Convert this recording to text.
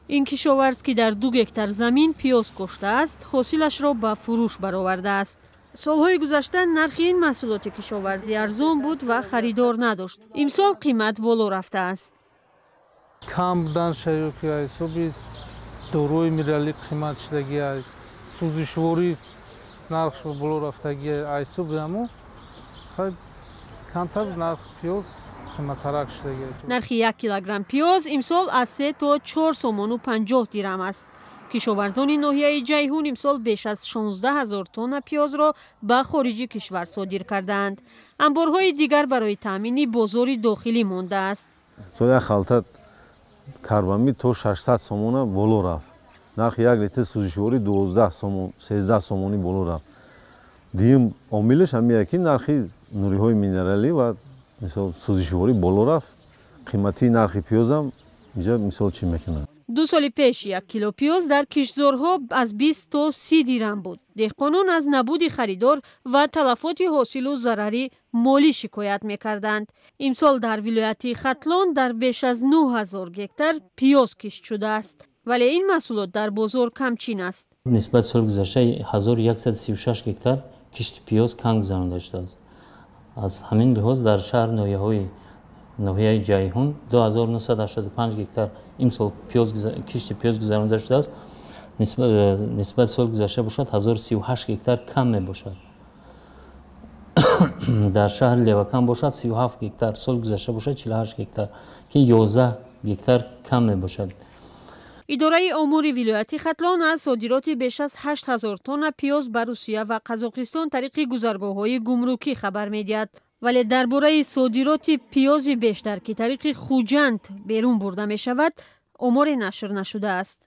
Ин кишоварз, ки дар 2 гектар замин пиёз коштааст, ҳосилашро ба фурӯш баровардааст. Солҳои гузашта нархи ин маҳсулоти кишоварзӣ арзон буд ва харидор надошт. Имсол қимат боло рафтааст. Кам будан шаёки ҳисоби доруи минералӣ қимат шудагӣ, сӯзишворӣ нархш боло рафтагӣ, ҳисоби ҳамо камтар нарх пиёз қиматтарак шудагӣ. Нархи 1 килограмм пиёз имсол аз 3 то 4 сомону 50 дирам аст. Кишоварзони ноҳияи Ҷайҳун имсол беш аз 16 ҳазор тонна пиёзро ба хориҷи кишвар содир кардаанд. Анборҳои дигар барои таъмини бозори дохилӣ мондааст. Сол як халта карбамид то 600 сомона боло рафт. Нархи 1 литр сӯзишворӣ 12 сомон, 13 сомонӣ боло рафт. Дуюм омилаш ҳамия, ки нархи нуриҳои минералӣ ва мисол сӯзишворӣ боло рафт. Қиматии нархи пиёзам инҷа мисол чӣ мекунад. 2 соли пеш 1 кило пиёз дар киштзорҳо аз 20 то 30 дирам буд. Деҳқонон аз набуди харидор ва талафоти ҳосилу зарари молӣ шикоят мекарданд. Имсол дар вилояти Хатлон дар беш аз 9 ҳазор гектар пиёз кишт шудааст, вале ин маҳсулот дар бозор камчин аст. Нисбати соли гузашта 1136 гектар кишти пиёз кам гузаронида шудааст. Аз ҳамин лиҳоз дар шаҳр, ноҳияҳои ноҳияи Ҷайҳун 2985 гектар имсол кишти пиёз гузаронида шудааст. Нисбати соли гузашта бошад, 1038 гектар кам мебошад. Дар шаҳри Левакан бошад, 37 гектар, соли гузашта бошад, 48 гектар, ки 11 гектар кам мебошад. Идораи омори вилояти Хатлон аз содироти беш аз 8 ҳазор тонна пиёз ба Русия ва Қазоқистон тариқи гузаргоҳҳои гумрукӣ хабар медиҳад, вале дар бораи содироти пиёзи бештар, ки тариқи Хуҷанд берун бурда мешавад, оморе нашр нашудааст.